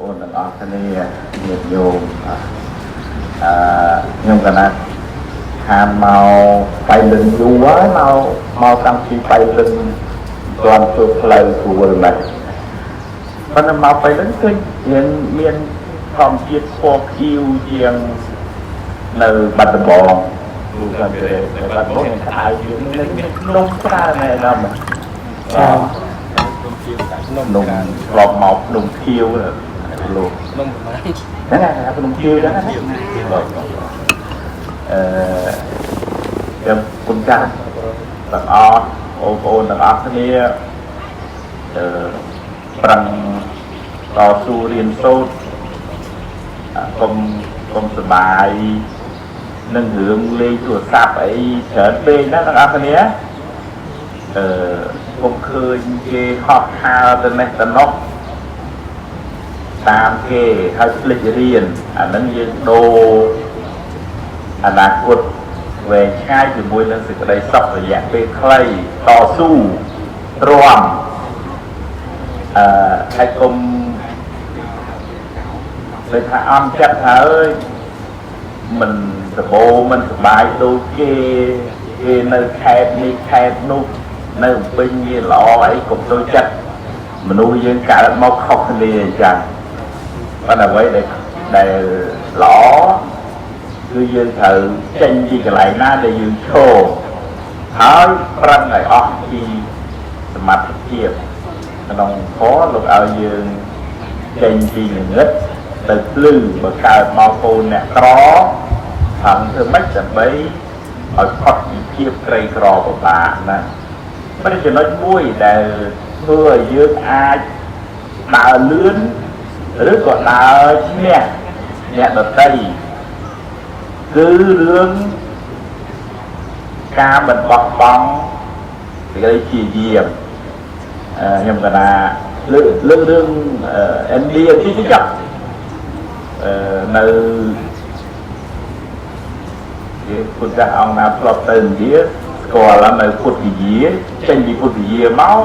ប្អូនទាំងអស់គ្នាញាតិញោមអឺខ្ញុំកណាខានមកបៃលិនយូរហើយមកមកតាំងពីបៃលិនទាន់ធ្វើផ្លូវស្រួលណាស់ប៉ុន្តែមកបៃលិនឃើញមានមានធម្មជាតិពណ៌ខៀវជាងនៅបាត់ដំបងលោកគាត់ទៅបាត់ដំបងក្តៅជាងនៅក្នុងច្រើនណែដល់ ចា ភ្នំធ្លាប់មកភ្នំខៀវលោក ភ្នំប្រហែល ហ្នឹងណាភ្នំខៀវចឹងណាបាទអឺខ្ញុំគុណចាស់ទាំងអស់បងប្អូនទាំងអស់គ្នាអឺប្រឹងតស៊ូរៀនសូត្រកុំកុំសប្បាយនឹងរឿងលេងទូរស័ព្ទអីច្រើនពេកណាទាំងអស់គ្នាអឺកុំឃើញគេហត់ហើទៅនេះទៅនោះតាមគេហើយភ្លេចរៀនអានឹងយើងដូរអនាគតវែងឆ្ងាយជាមួយនឹងសេចក្តីសុខរយៈពេលខ្លីតស៊ូទ្រាំអឺហើយកុំដូចថាអន់ចិត្តថាអើយមិនសបោមិនសបាយដូចគេគេនៅខេត្តនេះខេត្តនោះនៅពេញវាល្អអីកុំដូចចិត្តមនុស្សយើងកើតមកខុសគ្នាអញ្ចឹងប៉ុន្តែអ្វីដែលដែលល្អគឺយើងត្រូវចេញពីកន្លែងណាដែលយើងឈរហើយប្រឹងឲ្យអស់ពីសមត្ថភាពក្នុងធម៌លោកឲ្យយើងចេញពីងងឹតទៅភ្លឺបើកើតមកកូនអ្នកក្រថឹងធ្វើម៉េចដើម្បីឲ្យផុតពីភាពក្រីក្រពិបាកណាប៉ុន្តែចំណុចមួយដែលធ្វើឲ្យយើងអាចដើរលឿនឬក៏ដើរឈ្នះអ្នកដទៃគឺរឿងការមិនបោះបង់សេចក្តីជាយាមខ្ញុំកណាលើកលើករឿងឥណ្ឌាទីទីចុះនៅគេពុទ្ធអង្គណាធ្លាប់ទៅឥណ្ឌាស្គាល់នៅពុទ្ធវិយាចេញពីពុទ្ធវិយាមក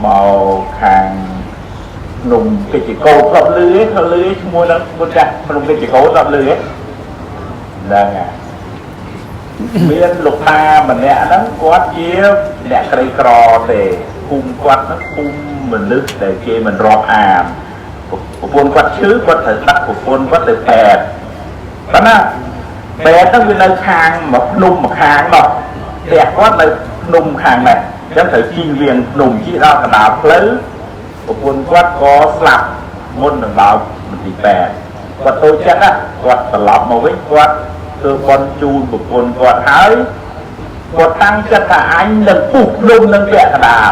មកខាងភ្នំកិច្ចកោធ្លាប់លឺឯងធ្លាប់លឺឈ្មោះហ្នឹងពុទ្ធភ្នំកិច្ចកោធ្លាប់លឺឯងហ្នឹងហើយមានលោកតាម្នាក់ហ្នឹងគាត់ជាអ្នកក្រីក្រទេភូមិគាត់ហ្នឹងភូមិមនុស្សដែលគេមិនរាប់អានប្រពន្ធគាត់ឈឺគាត់ត្រូវដាក់ប្រពន្ធគាត់ទៅពេទ្យប៉ុន្តែពេទ្យហ្នឹងវានៅខាងមកភ្នំមកខាងនោះផ្ទះគាត់នៅភ្នំខាងនេះអញ្ចឹងត្រូវជិះវៀងភ្នំជិះដល់កណ្ដាលផ្លូវប្រពន្ធគាត់ក៏ស្លាប់មុននឹងដល់មន្ទីរពេទ្យគាត់តូចចិត្តណាគាត់ត្រឡប់មកវិញគាត់ធ្វើបន់ជូនប្រពន្ធគាត់ហើយគាត់តាំងចិត្តថាអញនឹងពុះភ្នំនឹងពាក់កណ្ដាល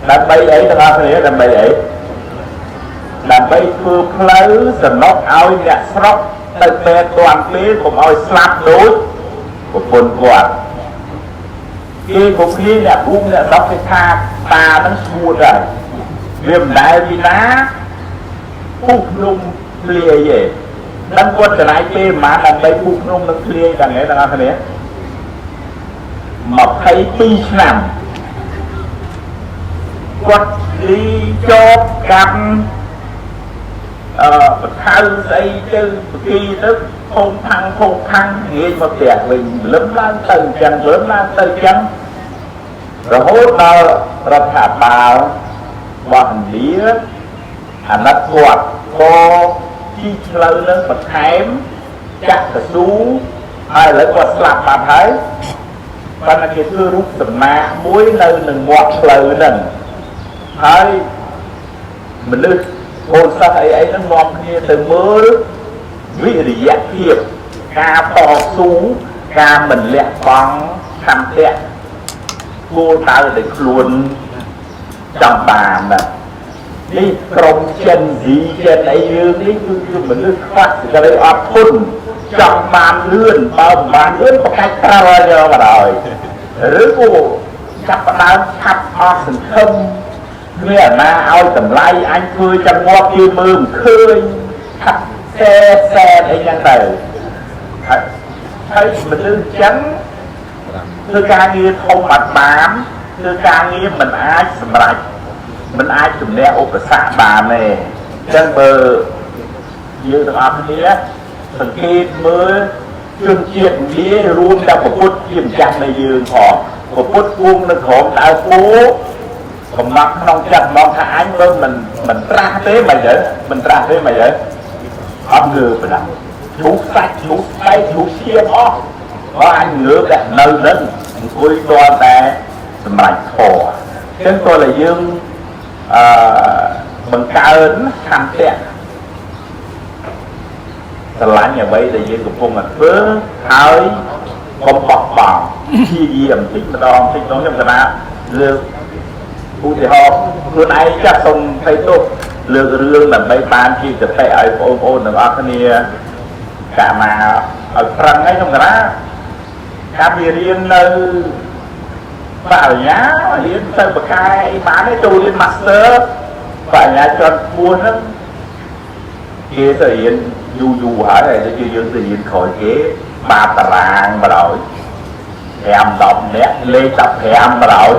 ដើម្បីអីទាំងអស់គ្នាដើម្បីអីដើម្បីធ្វើផ្លូវសំណុកឲ្យអ្នកស្រុកទៅពេទ្យទាន់ពេលកុំឲ្យស្លាប់ដូចប្រពន្ធគាត់គេគ្រប់គ្នាអ្នកភូមិអ្នកស្រុកគេថាតានឹងស្ងួតហើយវាមិនដែលពីណាពុះភ្នំធ្លាយទេដឹងគាត់ចំណាយពេលប្រហែលដើម្បីពុះភ្នំនឹងធ្លាយដល់ថ្ងៃទាំងអស់គ្នា22ឆ្នាំគាត់លីជាប់កម្មបថៅស្អីទៅបគីទៅភូមិផាំងភូមិផាំងងាយមកផ្ទះវិញលឹមឡើងទៅអញ្ចឹងលឹមឡើងទៅអញ្ចឹងរហូតដល់រដ្ឋាភិបាលរបស់ឥណ្ឌាអាណិតគាត់ក៏ជីផ្លូវនឹងបន្ថែមចាក់កស៊ូហើយឥឡូវគាត់ស្លាប់បាត់ហើយប៉ុន្តែគេធ្វើរូបសំណាកមួយនៅនឹងមាត់ផ្លូវហ្នឹងហើយមនុស្សកូនសិស្សអីអីហ្នឹងនាំគ្នាទៅមើលវិរិយភាពការតស៊ូការមិនលះបង់ឆន្ទៈគោលដៅដែលខ្លួនចង់បានណានេះក្រុមចិនស៊ីចិនអីយើងនេះគឺមនុស្សខ្វះសេចក្តីអត់ធន់ចង់បានលឿនបើមិនបានលឿនប្រកាច់ប្រើយកមកហើយឬក៏ចាប់ផ្ដើមឆាប់អស់សង្ឃឹមគ្មានអាណាឲ្យតម្លៃអញធ្វើចង្ងាប់គេមើលមិនឃើញឆាប់សែសែអីចឹងទៅហើយមនុស្សចឹងធ្វើការងារធំអត់បានធ្វើការងារមិនអាចសម្រេច มันអាចជំនះឧបសគ្គបានទេអញ្ចឹងបើយើងទាំងអស់គ្នាសង្កេតមើលជនជាតិឥណ្ឌារួមដល់ពុទ្ធជាម្ចាស់នៃយើងផងពុទ្ធគួងនៅក្រោមដើមពោកំណត់ក្នុងចិត្តមកថាអញមើលមិនត្រាស់ទេមិនទៅមិនត្រាស់ទេមិនទៅអត់ងើបណាជ្រុះសាច់ជ្រុះស្បែកជ្រុះឈាមអស់បើអញងើបតែនៅនឹងអង្គុយតតែសម្រាប់ធរអញ្ចឹងតើតែយើងអឺបង្កើនឆន្ទៈស្រឡាញ់អ្វីដែលយើងកំពុងតែធ្វើហើយកុំបោះបង់ព្យាយាមតិចម្ដងតិចម្ដងខ្ញុំកណាលើកឧទាហរណ៍ខ្លួនឯងចាស់សូមភ័យទោសលើករឿងដើម្បីបានជាសតិឲ្យបងប្អូនទាំងអស់គ្នាកាលណាឲ្យប្រឹងឯងខ្ញុំកណាកាលពីរៀននៅបរិញ្ញារៀនទៅបកែអីបានទេចូលរៀន Master បរិញ្ញាជាន់ខ្ពស់ហ្នឹងគេទៅរៀនយូរយូរហើយតែជាយើងទៅរៀនក្រោយគេបាតារាងបណ្ដោយ5 10នាក់លេខ15បណ្ដោយ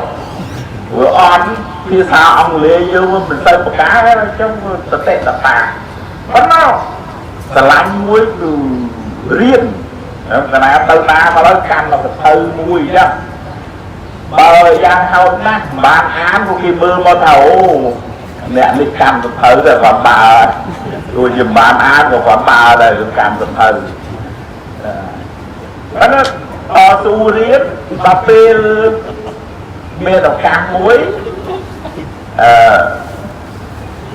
វាអត់ភាសាអង់គ្លេសយើងមិនទៅបកែអញ្ចឹងសតិតតាប៉ុណ្ណោះស្រឡាញ់មួយគឺរៀនកណាទៅណាមកហើយកាន់ដល់សភៅមួយអញ្ចឹងបើយ៉ាងហោចណាស់មិនបានអានពួកគេមើលមកថាអូអ្នកនេះកាន់សភៅតែគាត់បើទោះជាមិនបានអានក៏គាត់បើដែរកាន់សភៅប៉ុន្តែតស៊ូរៀនដល់ពេលមានឱកាសមួយអឺ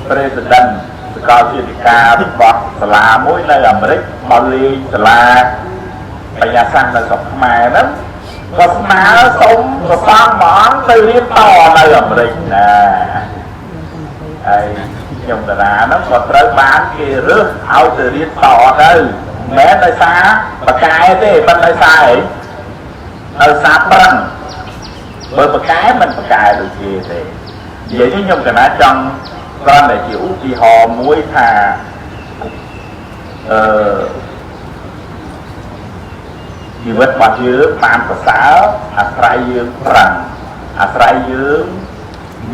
President សាកលវិទ្យាការរបស់សាលាមួយនៅអាមេរិកមកលេងសាលាបញ្ញាសាស្ត្រនៅស្រុកខ្មែរហ្នឹងក៏ស្នើសុំប្រសងមួយអង្គទៅរៀនតនៅអាមេរិកណាហើយខ្ញុំតារាហ្នឹងក៏ត្រូវបានគេរើសឲ្យទៅរៀនតទៅមិនមែនដោយសារបកែទេប៉ុន្តែដោយសារអីដោយសារប្រឹងបើបកែមិនបកែដូចគេទេនិយាយនេះខ្ញុំកណាចង់គ្រាន់តែជាឧទាហរណ៍មួយថាអឺជីវិតរបស់យើងបានប្រសើរអាស្រ័យយើងប្រឹងអាស្រ័យយើង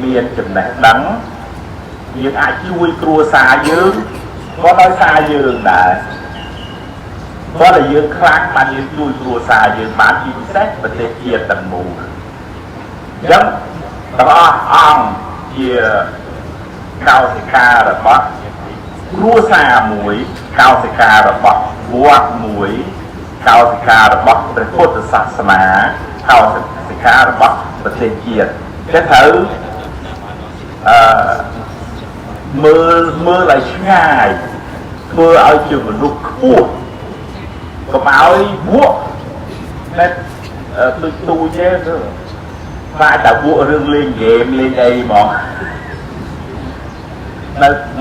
មានចំណេះដឹងយើងអាចជួយគ្រួសារយើងក៏ដោយសារយើងដែរព្រោះតែយើងខ្លាំងបានយើងជួយគ្រួសារយើងបានជាពិសេសប្រទេសជាតិទាំងមូលអញ្ចឹងទាំងអស់អង្គជាកោសិការបស់គ្រួសារមួយកោសិការបស់វត្តមួយកោសិការបស់ព្រះពុទ្ធសាសនាកោសិការបស់ប្រទេសជាតិគេត្រូវអឺមើលឲ្យឆ្ងាយធ្វើឲ្យជាមនុស្សខ្ពស់កុំឲ្យវក់តែដូចទូចទេខ្លាចតែវក់រឿងលេងហ្គេមលេងអីហ្មង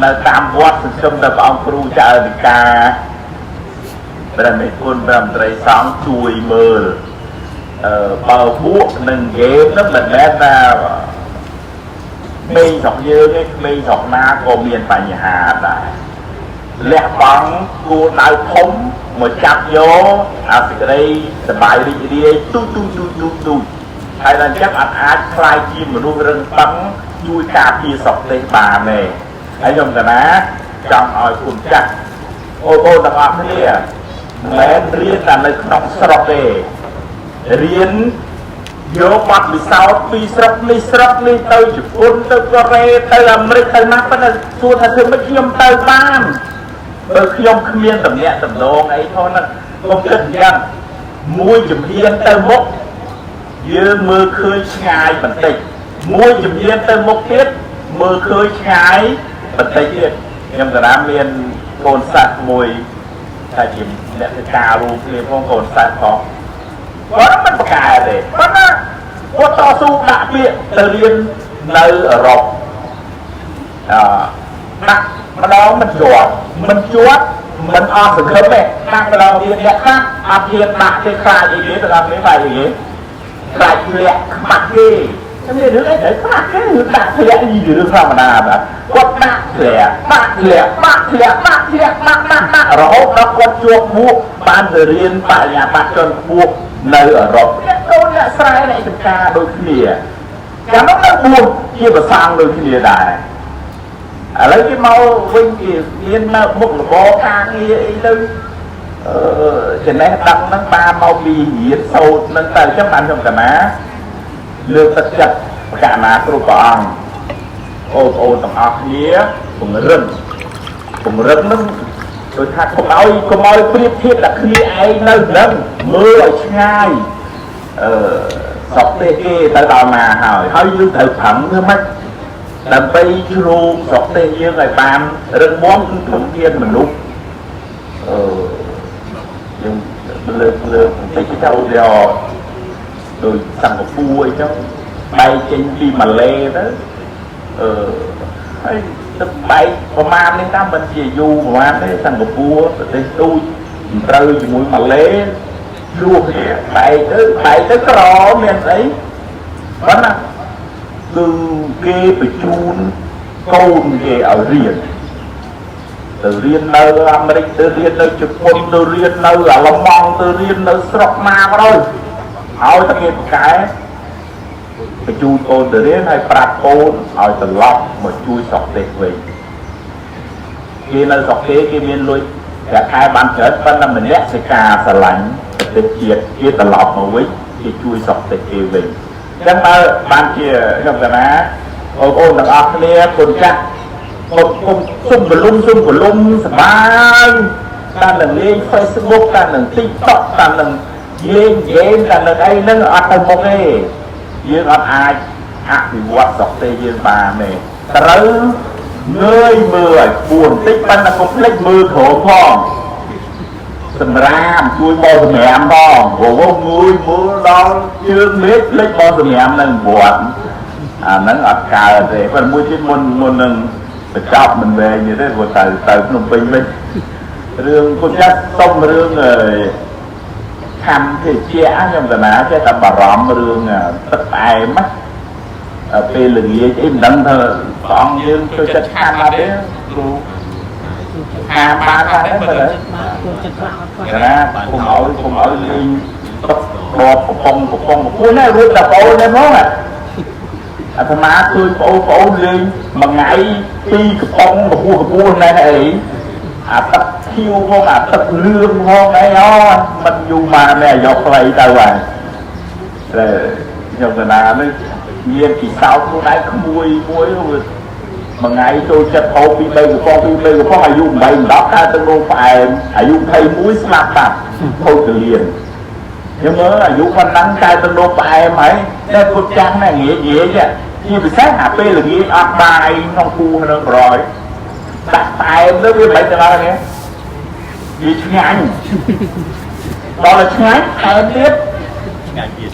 នៅតាមវត្តសង្គមតែព្រះអង្គគ្រូចៅអធិការព្រះមេគុណព្រះមន្ត្រីសង្ឃជួយមើលបើវក់នឹងហ្គេមហ្នឹងមិនមែនថាក្មេងស្រុកយើងទេក្មេងស្រុកណាក៏មានបញ្ហាដែរលះបង់គោលដៅធំមកចាប់យកអាសេចក្តីសប្បាយរីករាយទូទូទូទូទូហើយដល់អញ្ចឹងអត់អាចខ្លាយជាមនុស្សរឹងប៉ឹងជួយការពារស្រុកទេសបានទេហើយខ្ញុំកណាចង់ឲ្យគុណចាស់អូបងទាំងអស់គ្នាមិនមែនរៀនតែនៅក្នុងស្រុកទេរៀនយកបទពិសោធន៍ពីស្រុកនេះស្រុកនេះទៅជប៉ុនទៅកូរ៉េទៅអាមេរិកទៅណាប៉ុន្តែសួរថាធ្វើម៉េចខ្ញុំទៅបានបើខ្ញុំគ្មានតំណែងតំណងអីផងហ្នឹងកុំគិតអញ្ចឹងមួយជំហានទៅមុខយើងមើលឃើញឆ្ងាយបន្តិចមួយជំហានទៅមុខទៀតមើលឃើញឆ្ងាយបន្តិចទៀតខ្ញុំតារាមានកូនសិស្សមួយថាជាអ្នកធ្វើការរួមគ្នាផងកូនសិស្សផងគាត់មិនប្រកែទេប៉ុន្តែគាត់តស៊ូដាក់ពាក្យទៅរៀននៅអឺរ៉ុបអឺដាក់ម្ដងមិនជាប់មិនជាប់មិនអស់សង្ឃឹមទេដាក់ម្ដងទៀតអ្នកខ្លះអត់ហ៊ានដាក់ទេខ្លាចអីគេទៅដល់នេះខ្លាចអីគេខ្លាចធ្លាក់ខ្មាស់គេមានរឿងអីត្រូវខ្មាស់គេឬដាក់ធ្លាក់យីរឿងធម្មតាបាទគាត់ដាក់ធ្លាក់ដាក់ធ្លាក់ដាក់ធ្លាក់ដាក់ធ្លាក់ដាក់ដាក់ដាក់រហូតដល់គាត់ជាប់មួកបានទៅរៀនបរិញ្ញាបត្រជាន់ខ្ពស់នៅអឺរ៉ុបអ្នកកូនអ្នកស្រែអ្នកចំការដូចគ្នា កាលនោះនៅបួសជាប្រសងដូចគ្នាដែរឥឡូវគេមកវិញគេមាននៅមុខរបរការងារអីទៅអឺចំណេះដឹងហ្នឹងបានមកពីរៀនសូត្រហ្នឹងទៅអញ្ចឹងបានខ្ញុំកណាលើកទឹកចិត្តប្រកាសណាគ្រប់ព្រះអង្គអូនអូនទាំងអស់គ្នាពង្រឹងពង្រឹងហ្នឹងដូចថាកុំឲ្យប្រៀបធៀបតែគ្នាឯងនៅហ្នឹងមើលឲ្យឆ្ងាយអឺស្រុកទេសគេទៅដល់ណាហើយហើយយើងត្រូវប្រឹងធ្វើម៉េចដើម្បីជ្រោមស្រុកទេសយើងឲ្យបានរឹងមាំគឺធនធានមនុស្សអឺយើងលើកបន្តិចទៅឧទាហរណ៍ដូចសិង្ហបុរីអញ្ចឹងបែកចេញពីម៉ាឡេទៅអឺហើយទឹកបែកប្រមាណនេះតាមមិនជាយូរប្រមាណទេសិង្ហបុរីប្រទេសទូចមិនត្រូវជាមួយម៉ាឡេលួសគ្នាបែកទៅក្រមានស្អីប៉ុន្តែគឺគេបញ្ជូនកូនគេឲ្យរៀនទៅរៀននៅអាមេរិកទៅរៀននៅជប៉ុនទៅរៀននៅអាល្លឺម៉ង់ទៅរៀននៅស្រុកណាក៏ដោយឲ្យតែគេប្រកែបញ្ជូនកូនទៅរៀនហើយប្រាប់កូនឲ្យត្រឡប់មកជួយស្រុកទេសវិញគេនៅស្រុកគេគេមានលុយប្រាក់ខែបានច្រើនប៉ុន្តែម្នាក់សិកាស្រឡាញ់ប្រទេសជាតិគេត្រឡប់មកវិញគេជួយស្រុកទេសគេវិញអញ្ចឹងបើបានជាខ្ញុំកណាបងប្អូនទាំងអស់គ្នាគុណចាស់គុំសុំបលុំសប្បាយតាមនឹងលេង Facebook តាមនឹង TikTok តាមនឹងលេងហ្គេមតាមនឹងអីហ្នឹងអត់ទៅមុខទេយើងអត់អាចអភិវឌ្ឍស្រុកទេសយើងបានទេត្រូវងើយមើលឲ្យខ្ពស់បន្តិចប៉ុន្តែកុំភ្លេចមើលក្រោមផងសម្រាមជួយបោសម្រាមផងព្រោះងើយមើលដល់ជើងមេឃភ្លេចបោសម្រាមនៅវត្តអាហ្នឹងអត់កើតទេប៉ុន្តែមួយទៀតមុននឹងបញ្ចប់មិនវែងទេព្រោះទៅភ្នំពេញវិញរឿងគុណចាស់សុំរឿងខំភេសជ្ជៈខ្ញុំកណាចេះតែបារម្ភរឿងទឹកផ្អែមណាពេលល្ងាចអីមិនដឹងថាព្រះអង្គយើងចូលចិត្តខាំអត់ទេគ្រូខាំបានដែរមើលទៅណាកុំឲ្យលេងទឹកដបកំប៉ុងពួនណារួចតែប្អូននេះហ្មងអាត្មាឃើញប្អូនលេងមួយថ្ងៃពីរកំប៉ុងកពស់ណែអីអាទឹកខៀវផងអាទឹកលឿងផងអីអូមិនយូរមកនេះយកខ្លីទៅហើយតែខ្ញុំកណានេះមានពិសោធន៍ខ្លួនឯងក្មួយមួយមួយថ្ងៃចូលចិត្តហូបពី3កំប៉ុងពី3កំប៉ុងអាយុ8 10កើតទៅលោកផ្អែមអាយុ21ស្លាប់បាត់ហូចកលៀនខ្ញុំមើលអាយុប៉ុណ្ណឹងកើតទៅលោកផ្អែមហើយតែគាត់ចាំណាងាយជាពិសេសអាពេលល្ងាចអត់បាយក្នុងគូក្នុងក្រោយដាក់ផ្អែមទៅវាមិនទាំងអស់នេះវាឆ្ងាញ់ដល់តែឆ្ងាញ់ថែមទៀតឆ្ងាញ់ទៀត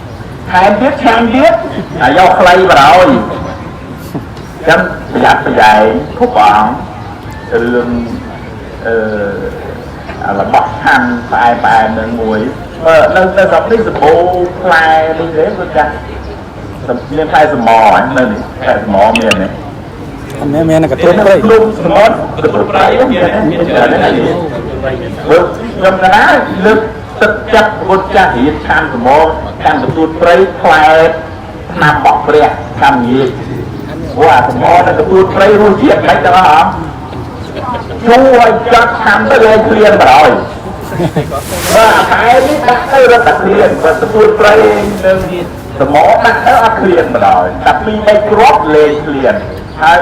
ថែមទៀតឆ្ងាញ់ទៀតហើយយកខ្លីបណ្ដោយចឹងប្រយ័ត្នប្រយែងគ្រប់អង្គរឿងអឺរបស់ឆាន់ផ្អែមនឹងមួយនៅស្រុកនេះសម្បូរផ្លែនេះទេគាត់ចាស់មានផ្លែសមនៅនេះផ្លែសមមាននេះមានកន្ទួតព្រៃសមកន្ទួតព្រៃមានច្រើនណាស់បើខ្ញុំកណាលើកទឹកចិត្តគាត់ចាស់រៀនឆាន់សមកាន់កន្ទួតព្រៃផ្លែឆ្នាំបក់ព្រះកម្មងាយព្រោះអាសមនៅកន្ទួតព្រៃរសជាតិមិនទាំងអស់ជូរឲ្យចាត់ឆាំទៅលែងឃ្លានបណ្ដោយបើអាផ្អែមនេះដាក់ទៅរត់តែឃ្លានបើកន្ទួតព្រៃនឹងសមដាក់ទៅអត់ឃ្លានបណ្ដោយតែពីរបីគ្រាប់លែងឃ្លានហើយ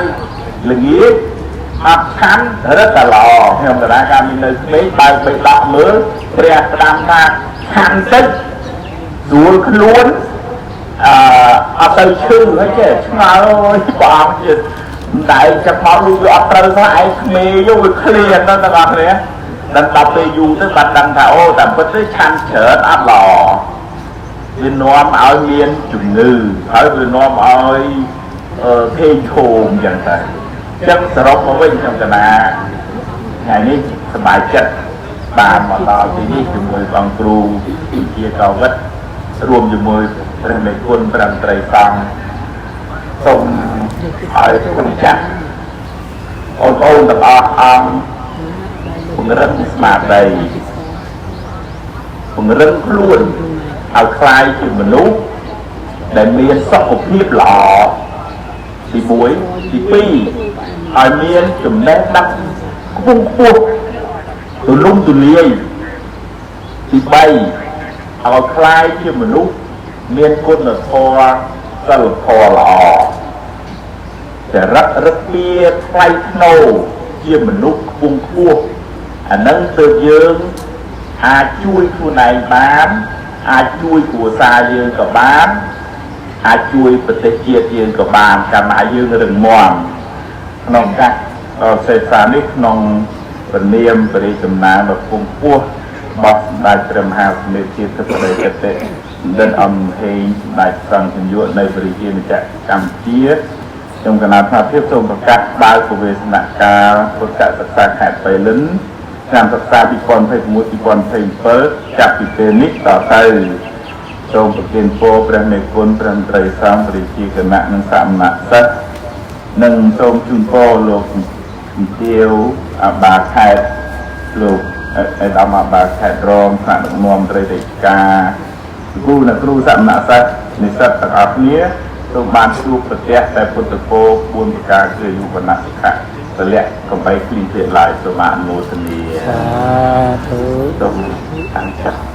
ល្ងាចអត់ឆាន់រត់តែល្អខ្ញុំតារាកាលមាននៅក្មេងបើកបិដកមើលព្រះផ្ដាំថាឆាន់តិចស្រួលខ្លួនអត់ទៅឈឺហើយចេះឆ្ងល់អើយព្រះអង្គជាតែចាប់មកលូវាអត់ត្រូវសោះឯងក្មេងយកវាឃ្លានទៅទាំងអស់គ្នាដល់ដល់ពេលយូរទៅបាត់ដឹងថាអូតែពិតទេឆាន់ច្រើនអត់ល្អវានាំឲ្យមានជំងឺហើយវានាំឲ្យភេងឈោមអញ្ចឹងទៅអញ្ចឹងសរុបមកវិញខ្ញុំកណាថ្ងៃនេះសប្បាយចិត្តបានមកដល់ទីនេះជាមួយបងគ្រូវិជាកវិតរួមជាមួយព្រះមេគុណព្រះមន្ត្រីសង្ឃសូមឲ្យគុណចាស់បងប្អូនទាំងអស់អង្គពង្រឹងស្មារតីពង្រឹងខ្លួនឲ្យក្លាយជាមនុស្ស ដែលមានសុខភាពល្អទី1ទី2ឲ្យមានចំណេះដឹងខ្ពង់ខ្ពស់ទូលំទូលាយទី3ឲ្យក្លាយជាមនុស្សមានគុណធម៌សិលធម៌ល្អចរិតរឹកពីថ្លៃថ្នូរជាមនុស្សខ្ពង់ខ្ពស់អានឹងទើបយើងអាចជួយខ្លួនឯងបានអាចជួយគ្រួសារយើងក៏បានអាចជួយប្រទេសជាតិយើងក៏បានកាលណាយើងរឹងមាំក្នុងការសេសានេះក្នុងពនាមបរិចំណានដ៏ខ្ពង់ខ្ពស់របស់សម្ដេចព្រះមហាសមេធាធិបតីគតិបណ្ឌិតអំហេងសម្ដេចសង្ឃញ្ញុនៃព្រះរាជាណាចក្រកម្ពុជាខ្ញុំគណៈសមាភិបសូមប្រកាសបើកពវេសនកាលពុទ្ធសិក្សាខេត្តបៃលិនឆ្នាំសិក្សា2026 2027ចាប់ពីពេលនេះតទៅសូមប្រទានពរព្រះមេគុណព្រះមន្ត្រីសង្ឃព្រះជាគណៈនិងសាមណសិស្សនិងសូមជូនពរលោកជំទាវអបាខេត្តលោកឯកឧត្តមអបាខេត្តរងថ្នាក់ដឹកនាំត្រីរាជការគ្រូអ្នកគ្រូសាមណសិស្សនិស្សិតទាំងអស់គ្នាសូមបានជួបប្រទះតែពុទ្ធពរ4ប្រការគឺយុវនសុខៈពលៈកំបីគ្លីងទៀតឡើយសូមអនុមោទនា សាធុ សូមតាំងចិត្ត។